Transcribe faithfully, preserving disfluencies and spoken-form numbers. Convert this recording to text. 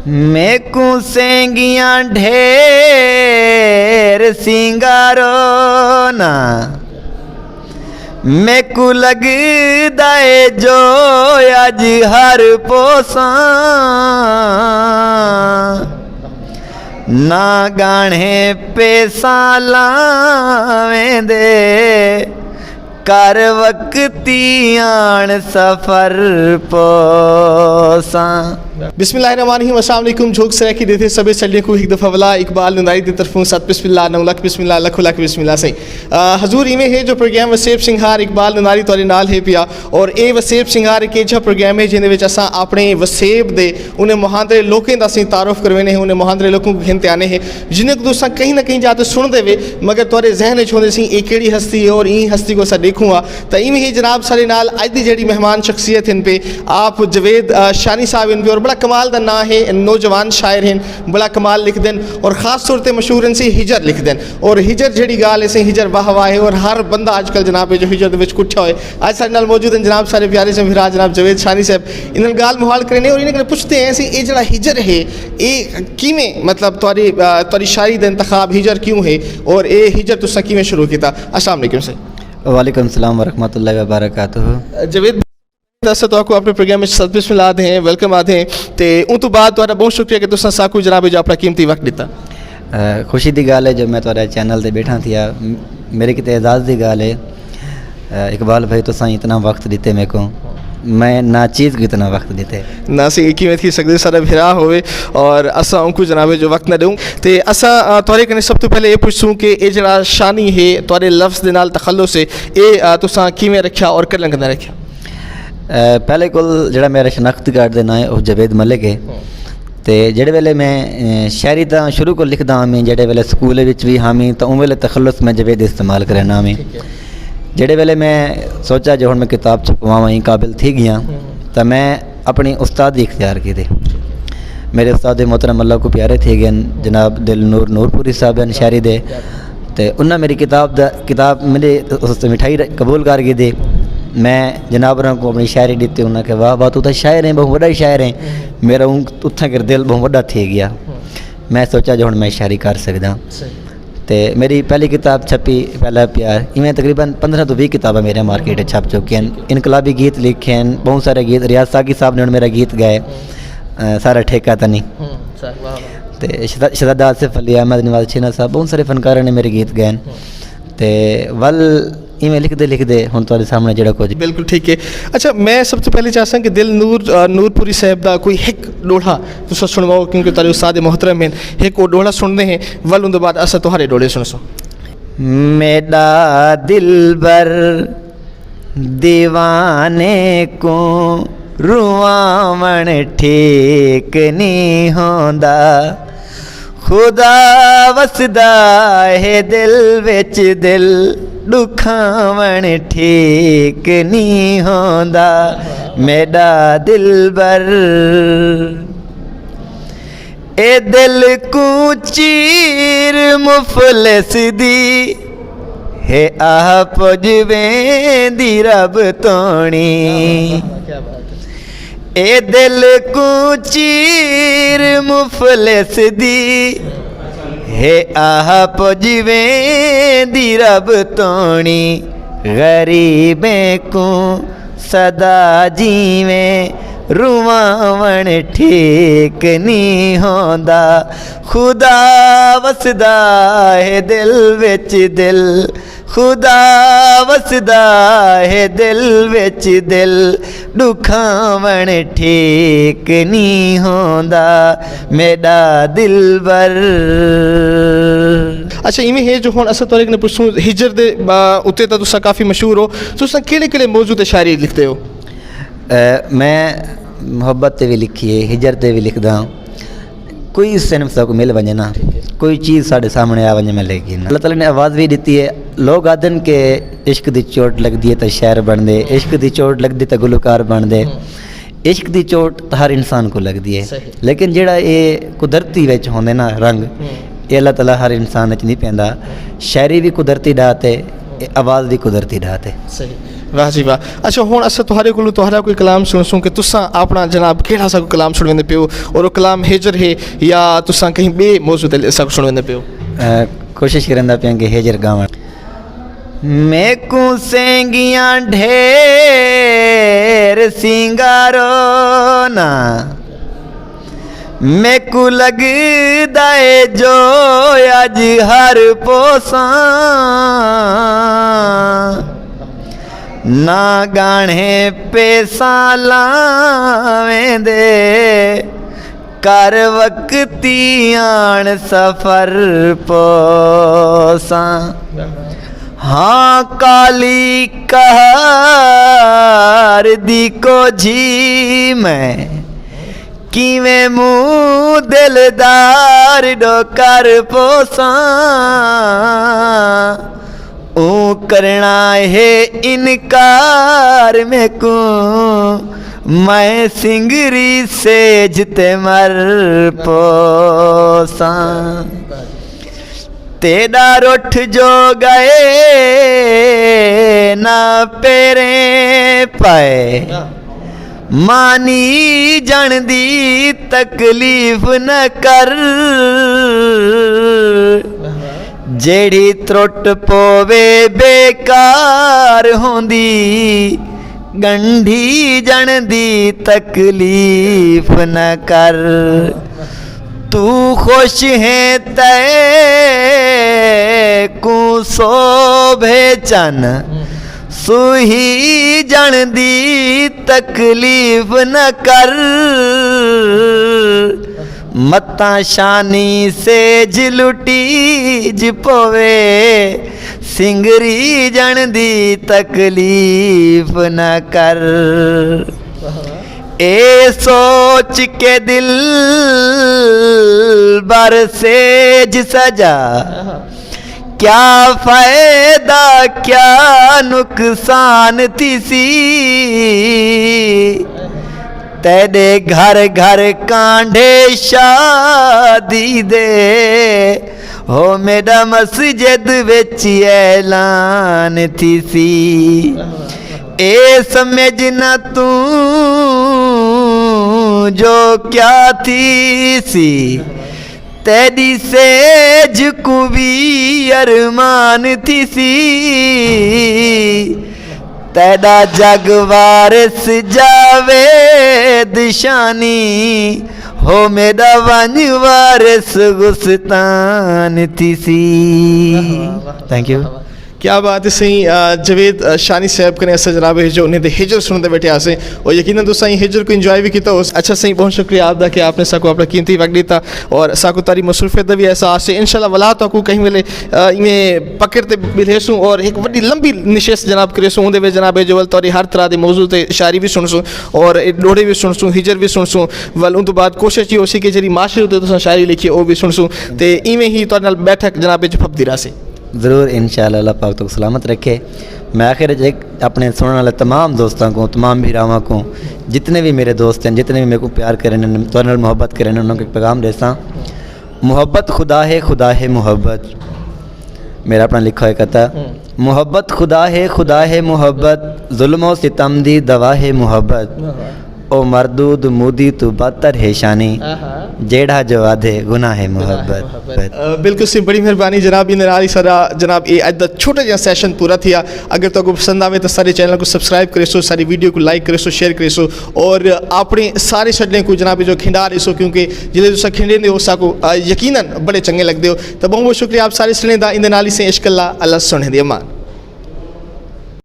میکوں سینگیاں ڈھیر سینگارو نا، میکوں لڳدا اے جو اڄ ہر پوساں، نہ ڳاہݨے پیساں لاویندے، کر وقتی آن سفر پوساں۔ بسم اللہ الرحمن الرحیم، السلام علیکم۔ جھوک سرائیکی دے تھے سبھے سڄݨیں کوں ہک دفعہ ولا اقبال ننداری دی طرفوں ست بسم اللہ، نو لکھ بسم اللہ، لکھو لکھ بسم اللہ سئیں۔ آ، حضور، ایویں ہے جو پروگرام وسیب سنگھار اقبال ننداری تہاݙے نال ہے پیا، اور اے وسیب سنگھار ہک ایجھا پروگرام ہے جیندے وچ اساں اپݨے وسیب دے انہیں مہاندرے لوکیں دا سئیں تعارف کرویندے ہیں، انہیں مہاندرے لوکوں کوں گھن تے آندے ہیں، جنہیں کوں تساں کہیں نہ کہیں جا تے سݨدے وے، مگر تہاݙے ذہن وچ ہوندے سئیں، اے کیڑھی ہستی ہے اور ایں ہستی کوں اساں ݙیکھوں ہا۔ تاں ایویں ہی جناب ساݙے نال اڄ دی جیڑھی مہمان شخصیت ہن پئے، آپ جاوید، آ، شانی صاحب ہن پئے، اور بڑا کمال دا ناں ہے، نوجوان شاعر ہن، بڑا کمال لکھدن اور خاص طور تے مشہور ہن سئیں ہجر لکھدن۔ اور ہجر جیڑھی ڳالھ ہے سئیں، ہجر واہ واہ ہے، اور ہر بندہ اڄ کل جناب ہے جو ہجر دے وچ کٹھا ہوئے۔ اڄ ساݙے نال موجود ہن جناب ساݙے پیارے سئیں بھرا جناب جاوید شانی صاحب، انہاں نال ڳالھ مہاڑ کریندے اور انہاں کوں پچھدے ہیں سئیں، اے جیڑھا ہجر ہے، اے کیویں، مطلب، تہاݙی، آ، تہاݙی شاعری دا انتخاب ہجر کیوں ہے اور اے ہجر تساں کیویں شروع کیتا؟ السلام علیکم سئیں۔ وعلیکم السلام ورحمۃ اللہ وبرکاتہ۔ جاوید، اساں تہاکوں اپݨے پروگرام وچ ست بسم اللہ آہدے ہیں، ویلکم آہدے ہیں، تے اوں توں بعد تہاݙا بہت شکریہ کہ تساں ساکوں جناب جو اپݨا قیمتی وقت ݙتا۔ اے، خوشی دی ڳالھ ہے جو میں تہاݙے چینل تے ٻیٹھا تھیا، م-، میݙے کیتے اعزاز دی ڳالھ ہے۔ اے، اقبال بھائی، تساں اتنا وقت ݙتے میکوں، میں ناچیز کوں اتنا وقت ݙتے۔ نہ سئیں، اے کیویں تھی سڳدے، ساݙا بھرا ہووے اور اساں اونکوں جناب جو وقت نہ ݙیوں۔ تے اساں، آ، تہاݙے کنے سب توں پہلے اے پچھسوں کہ اے جیڑھا شانی ہے، تہاݙے لفظ دے نال تخلص ہے، اے، آ، تساں کیویں رکھیا اور کݙاں کݙاں رکھیا؟ اے، پہلے کول جیڑھا میرا شناختی کارڈ دے ناں ہے، او جاوید ملک ہے۔ ہوں۔ تے جیڑھے ویلے میں، اے، شاعری تاں شروع کول لکھدا ہاں میں، جیڑھے ویلے سکول وچ وی ہاں میں، تاں اوں ویلے تخلص میں جاوید استعمال کریندا ہاں میں۔ ٹھیک ہے۔ جیڑھے ویلے میں سوچا جو ہݨ میں کتاب چھپواواں، ایں قابل تھی ڳیاں، ہوں۔ تاں میں اپݨی استادی اختیار کیتی۔ میرے استاد محترم اللہ کوں پیارے تھی ڳئے ہن، جناب دل نور نور پوری صاحب ہن شاعری دے۔ تے انہاں میری کتاب دا، کتاب میرے اس تے مٹھائی ر-، قبول کر گھدی۔ میں جناب ہوراں کوں اپݨی شاعری ݙتی، انہاں کہا، "واہ واہ، توں تاں شاعر ہیں، بہت وݙا شاعر ہیں۔" میرا اوں اتھاں کر دل بہت وݙا تھی ڳیا۔ میں سوچا جو ہݨ میں شاعری کر سڳداں۔ صحیح۔ تے میری پہلی کتاب چھپی، پہلا پیار۔ ایویں تقریباً پندرہ توں ویہہ کتاباں میرے مارکیٹ وچ چھپ چکی ہیں۔ انقلابی گیت لکھے ہیں، بہت سارے گیت۔ ریاض ساقی صاحب نے ہݨ میرا گیت ڳائے، اے، سارا ٹھیکہ تاں نہیں۔ ہوں، سر، واہ، واہ۔ تے شہزا-، شہزادہ آصف علی، احمد نواز، شینا صاحب، بہت سارے فنکاراں نے میرے گیت ڳائے۔ ہوں۔ تے ول ایویں لکھدے لکھدے ہݨ تہاݙے سامݨے جیڑھا کجھ۔ بالکل ٹھیک ہے۔ اچھا، میں سب توں پہلے چاہساں کہ دل نور، آ، نور پوری صاحب دا کوئی ہک ݙوہڑا تساں سݨواؤ، کیونکہ تہاݙے استاد محترم ہیں، ہک او ݙوہڑا سݨدے ہیں، ول اوندے بعد اساں تہاݙے ݙوہڑے سݨسوں۔ میݙا دلبر دیوانے کوں رواوݨ ٹھیک نی ہوندا۔ خدا وسدا ہے دل وچ، دل ݙکھاوݨ ٹھیک نی ہوندا۔ میݙا دلبر اے دل کوں چیر مفلس دی، ہے آہ پڄ ویندی رب توݨی۔ اے دل کوں چیر مفلس دی، ہے آہ پڄ ویندی رب توݨی۔ غریبیں کوں سدا جیویں رواوݨ ٹھیک نی ہوندا۔ خدا وسدا ہے دل وچ، دل، خدا وسدا ہے دل وچ، دل ݙکھاوݨ ٹھیک نی ہوندا میݙا دلبر۔ اچھا، ایویں ہے جو ہݨ اساں تہاݙے کنے پچھسوں ہجر دے، آ، اتے تاں تساں کافی مشہور ہو، تساں کیڑھے کیڑھے موضوع تے شاعری لکھدے ہو؟ اے، میں محبت تے وی لکھی ہے، ہجر تے وی لکھدا ہاں۔ کوئی صنف ساکوں مل ونڄے نا، ٹھیک ہے۔ کوئی چیز ساݙے سامݨے آ ونڄے، میں لکھ گھناں۔ اللہ تعالیٰ نے آواز وی ݙتی ہے۔ لوگ آہدن کہ عشق دی چوٹ لڳدی ہے تاں شاعر بݨدے، عشق دی چوٹ لڳدی تاں گلوکار بݨدے۔ ہوں۔ عشق دی چوٹ تاں ہر انسان کوں لڳدی ہے۔ صحیح۔ لیکن جیڑھا اے قدرتی وچ ہوندے نا رنگ، ہوں۔ اے اللہ تعالیٰ ہر انسان وچ نہیں پیندا۔ شاعری وی قدرتی ݙات ہے، اے آواز وی قدرتی ݙات ہے۔ صحیح۔ واہ جی واہ۔ اچھا، ہݨ اساں تہاݙے کولوں تہاݙا کوئی کلام سݨسوں کہ تساں اپݨا جناب کیڑھا ساکوں کلام سݨویندے پیو، اور او کلام ہجر ہے یا تساں کہیں ٻئے موضوع تے ساکوں سݨویندے پیو؟ اے، کوشش کریندا پیاں کہ ہجر ڳاوݨ۔ میکوں سینگیاں ڈھیر سینگارو نا، میکوں لڳدا اے جو اڄ ہر پوساں، نہ ڳاہݨے پیساں لاویندے، کر وقتی آن سفر پوساں۔ ہاں کالی قہر دی کوجھی میں، کیویں منہ دلدار ݙو کر پوساں۔ اوں کرݨا ہے انکار میکوں، میں سنگری سیج تے مر پوساں۔ تیݙا رٹھ جو ڳئے نہ پیریں پئے، مانی ڄݨ دی تکلیف نہ کر، جیڑھی ترٹ پووے بیکار ہوندی، ڳنڈھی ڄݨ دی تکلیف نہ کر۔ توں خوش ہیں تیکوں سوبھے چن، سوہی ڄݨ دی تکلیف نہ کر، متاں شانی سیج لٹیج پووے، سنگری ڄݨ دی تکلیف نہ کر۔ اے سوچ کے دلبر سیج سجا، کیا فائدہ کیا نقصان تھیسی، تیݙے گھر گھر کانڈھے شادی دے، ہو میݙا مسجد وچ اعلان تھیسی۔ اے سمجھ نہ توں جو کیا تھیسی، تیݙی سیج کوں وی ارمان تھیسی۔ تیݙا جڳ وارث جاوید شانی، ہو میݙا ونڄ وارث غستان تھیسی۔ تھینک یو۔ کیا بات ہے سئیں، آ، جاوید، آ، شانی صاحب کنے اساں جناب ہے جو انہیں دے ہجر سݨدے ٻیٹھے ہاسے، اور یقیناً تساں ایں ہجر کوں انجوائے وی کیتا ہوس۔ اچھا سئیں، بہت شکریہ آپ دا کہ آپ نے ساکوں اپݨا قیمتی وقت ݙتا اور ساکوں تہاݙی مصروفیت دا وی احساس ہے۔ انشاءاللہ ولا تہاکوں کہیں ویلے، آ، ایویں پکڑ تے ملیسوں اور ہک وݙی لمبی نشست جناب کریسوں، اوندے وچ جناب ہے جو ول تہاݙی ہر طرح دے موضوع تے شاعری وی سݨسوں اور ݙوہڑے وی سݨسوں، ہجر وی سݨسوں۔ ول اوں توں بعد کوشش اے ہوسی کہ جیڑھی معاشرے اتے تساں شاعری لکھی او وی سݨسوں۔ تے ایویں ہی تہاݙے نال بیٹھک جناب ہے جو پھبدی رہسی۔ ضرور، انشاءاللہ، اللہ پاک تہاکوں سلامت رکھے۔ میں آخر وچ ہک اپݨے سݨݨ والے تمام دوستاں کوں، تمام بھراواں کوں، جتنے وی میرے دوست ہن، جتنے وی میکوں پیار کرن ہن، تہاݙے نال محبت کرن ہن، انہاں کوں ہک پیغام ݙیساں۔ محبت خدا ہے، خدا ہے محبت۔ میرا اپݨا لکھا ہویا قطعہ۔ ہوں۔ محبت خدا ہے، خدا ہے محبت، ظلم و ستم دی دوا ہے محبت۔ واہ واہ۔ او مردود مودی توں بدتر ہے شانی، آہا۔ جیڑھا جو آدھے گناہ ہے گناہ ہے محبت۔ محبت۔ آ، بالکل سئیں، بڑی مہربانی جناب۔ ایندے نال ہی ساݙا جناب اے اڄ دا چھوٹا جیہا سیشن پورا تھیا۔ اگر تہاکوں پسند آوے تاں ساݙے چینل کوں سبسکرائب کریسو، ساݙی ویڈیو کوں لائک کریسو، شیئر کریسو اور اپݨے سارے سڄݨیں کوں جناب جو کھنڈا ݙیسو، کیونکہ جیڑھے تساں کھنڈیندے ہو ساکوں، آ، یقیناً بڑے چنڳے لڳدے ہو۔ تاں بہت بہت شکریہ آپ سارے سڄݨیں دا۔ ایندے نال ہی سئیں عشق اللہ، اللہ سوہݨے دی امان۔